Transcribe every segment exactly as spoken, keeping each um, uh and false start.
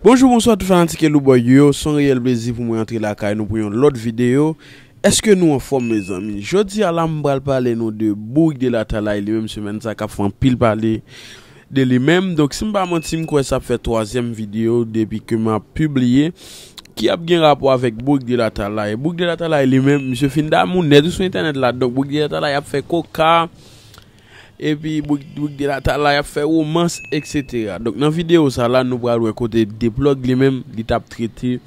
Bonjou, bonswa tout fanatik Elouboy yo. Se yon reyèl plezi pou mwen antre lakay nou pou yon lòt videyo. Èske nou anfòm, mezanmi? Jodi a la, m pral pale nou de Bourik de Latalay, li menm semèn sa k ap fè anpil pale de li menm. Donk, si m pa manti, m kwè sa ap fè twazyèm videyo depi ke m ap pibliye ki ap gen rapò avèk Bourik de Latalay. Bourik de Latalay li menm, misye fin damou nèt sou entènèt la. Donk, Bourik de Latalay ap fè koka, epi Bourik, Bourik de Latalay ap fè womans, etsetera. Donk, nan videyo sa la, nou pral wè kote Deplug li menm, li t ap trete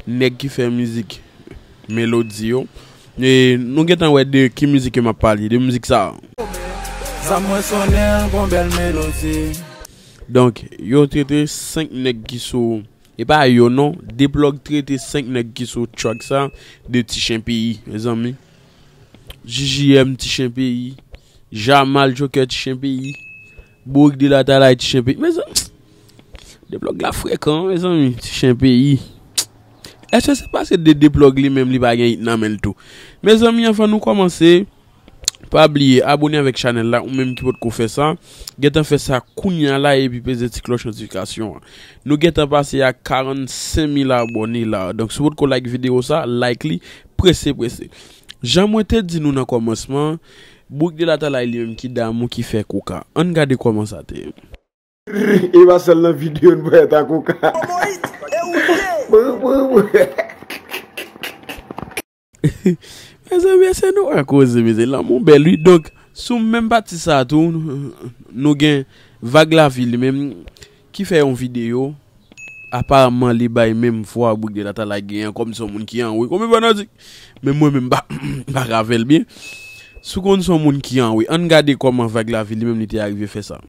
nèg ki fè mizik Melody yo. E nou gentan wè de ki mizik ke m ap pale, de mizik sa. Zam mwen sonnen l gon bèl melodi. Donk, yo trete senk nèg ki sou, e pa yo non, Deplug trete senk nèg ki sou track sa de Ti Chen Peyi, mezanmi. J J M Ti Chen Peyi, Jamal Joker Ti Chen Peyi, Bourik de Latalay Ti Chen Peyi. Mezanmi, Deplug la frekan, mezanmi, Ti Chen Peyi. Èske se paske de Deplug li menm li pa gen hit nan men l tou? Mezanmi, anvan nou kòmanse, pa bliye abone avèk chanèl la, ou menm ki potko fè sa, gentan fè sa kounya la epi peze ti klòch notifikasyon an. Nou gentan pase a karannsenk mil abone la. Donk, si w potko like videyo sa, like li, prese, prese. Jan mwen te di nou nan kòmansman, Bourik de Latalay li menm ki damou ki fè koka. Ann gade kòman sa te ye. E pa sèl nan videyo n pral ta koka. Mezanmi, èske nou wè koze, mezanmi, lanmou bèl, wi. Donk, sou menm pati sa a tou, nou gen Vag Lavi li menm ki fè yon videyo. Aparamman, li bay menm vwa Bourik de Latalay genyen kòm se yon moun ki anwe. Konbyen fanatik? Men mwen menm, m pa, m pa ka fè l byen. Si w konn se yon moun ki anwe, ann gade kòman Vag Lavi li menm li te arive fè sa.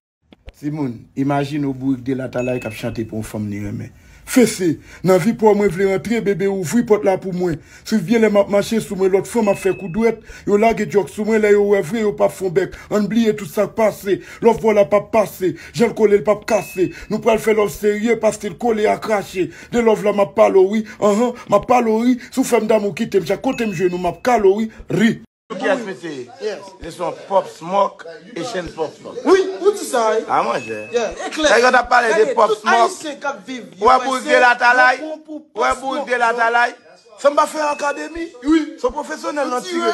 Timoun, imajine w Bourik de Latalay k ap chante pou yon fanm li renmen. Fese, nan vi pa w mwen vle rantre, bebe ouvri pòt la pou mwen. Swiv byen lè m ap mache sou mwen lòt fanm ap fè kou dwèt. Yo lage djòk sou mwen, lè yo wè vre yo p ap fon bèk. Ann bliye tout sa k pase. Love vòlè p ap pase. Jan l kole l p ap kase. Nou pral fè love serye, pa stil kole a krache. De love la m ap pale w wi, anhan, m ap pale w wi. Si w fè m damou kite m, chak kote m jwenn ou m ap kale w wi, ri. Kiyès misye ye? Yes. Li se yon Pop Smoke, Asian Pop Smoke. Wi, ou di sa wi. A monchè. Yeah, e klè. Nèg yo t ap pale de Pop Smoke. Ayisyen k ap viv, ou wè Bourik de Latalay? Ou wè Bourik de Latalay? Sa m pa fè akademi. Wi. Se pwofesyonèl nan tire.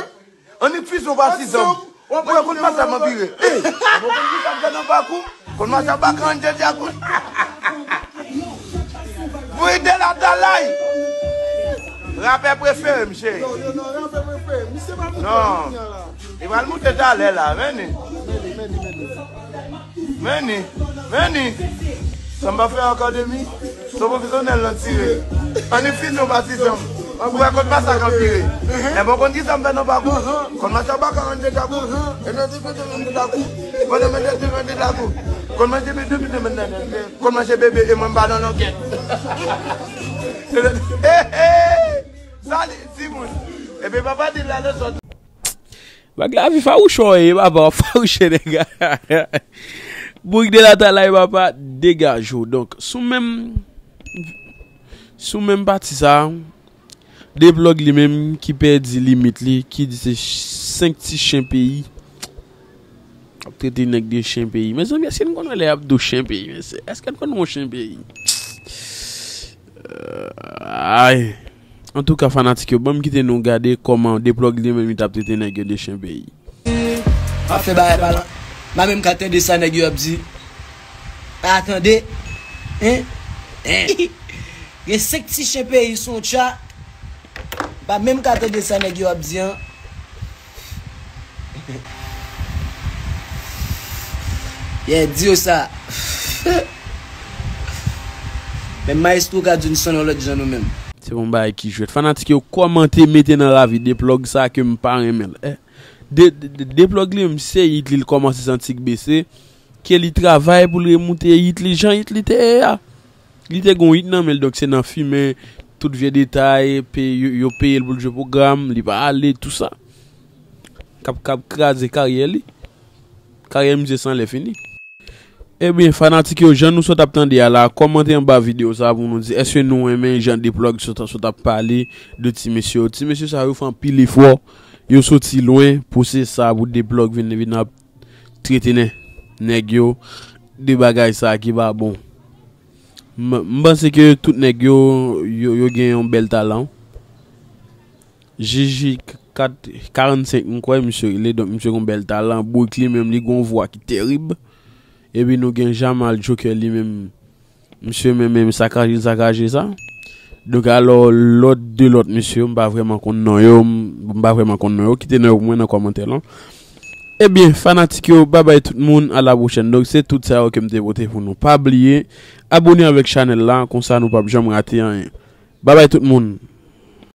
Annik fizyon pa ti zanm. Ou wè konn matyal m ap vire. Ey, ou konn ki sa m fè nan pakou? Konn matyal pa ka ann djadjakou. Bourik de Latalay. Rapè prefere m, cheri. Non. Li pral moute talè la, men ni. Men ni, men ni. Sa m pa fè akademi. Se pwofesyonèl nan tire. Annik fizyon pa ti zanm. Ou wè konn masak an vire. Enben w konn ki sa m fè nan pakou? Konn masak baka an de takou. E nan ti kote menm de takou. Konn manje de de de takou. Konn manje bebe de de de de. Konn manje bebe e mwen m pa nan longè. He he. Sali timoun. Epi papa di la leson. Vag Lavi fawouchè w ye, papa, w ap fawouche nèg la. Bourik de Latalay, papa, degaje w. Donk, sou menm, sou menm pati sa, Deplug li menm ki pèdi limit li, ki di se senk ti chen peyi. Ap trete nèg de chen peyi. Mezanmi, èske n konn wè lè y ap di w chen peyi, mesye? Èske n konn wè yon chen peyi? Ay. Antouka, fanatik yo, ban m kite nou gade kòman Deplug li menm li t ap trete nèg yo de chen peyi. M ap fè bagay pa lan. M pa menm ka tande sa nèg yo ap di. Pa tande. Hein? Hein? Gen senk ti chen peyi sou yon track. M pa menm ka tande sa nèg yo ap di an. Yeah, di yo sa. Men maestro ka di n son yon lòt jan nou menm. Se yon bagay ki jwèt. Fanatik yo, kòmante, mete nan lavi Deplug sa ke m pa renmen l. Eh, de, de, de, Deplug li menm se hit li, l kòmanse santi k bese, ke li travay pou l remoute hit li, jan hit li te ye a. Li te gon hit nan men l, donk se nan fimen, tout vye detay, pe, yo, yo peye l pou l jwe pwogram, li pa ale, tou sa. K ap, k ap kraze karyè li. Karyè misye san lè fini. Ebyen, fanatik yo, jan nou sot ap tande a la, kòmante anba videyo sa pou nou di, èske nou renmen jan Deplug sot, sot ap pale de ti mesye yo? Ti mesye sa yo fè anpil efò, yo soti lwen pou se sa, pou Deplug vin, vin ap trete nè, nèg yo de bagay sa ki pa bon. M m panse ke tout nèg yo, yo, yo gen yon bèl talan. Jiji kat karannsenk, m kwè misye rele, donk misye gen yon bèl talan. Bourik li menm, li gen yon vwa ki terib. Epi nou gen Jamal Joker li menm. Misye menm, menm sakaje, sakaje sa. Donk alò, lòt de lòt misye, m pa vrèman konn non yo, m m pa vrèman konn non yo. Kite non yo pou mwen nan kòmantè lan. Ebyen, fanatik yo, babay tout moun, a la pwochèn. Donk se tout sa yo ke m te pote pou nou. Pa bliye, abone avèk chanèl la, konsa nou p ap janm rate anyen. Babay tout moun.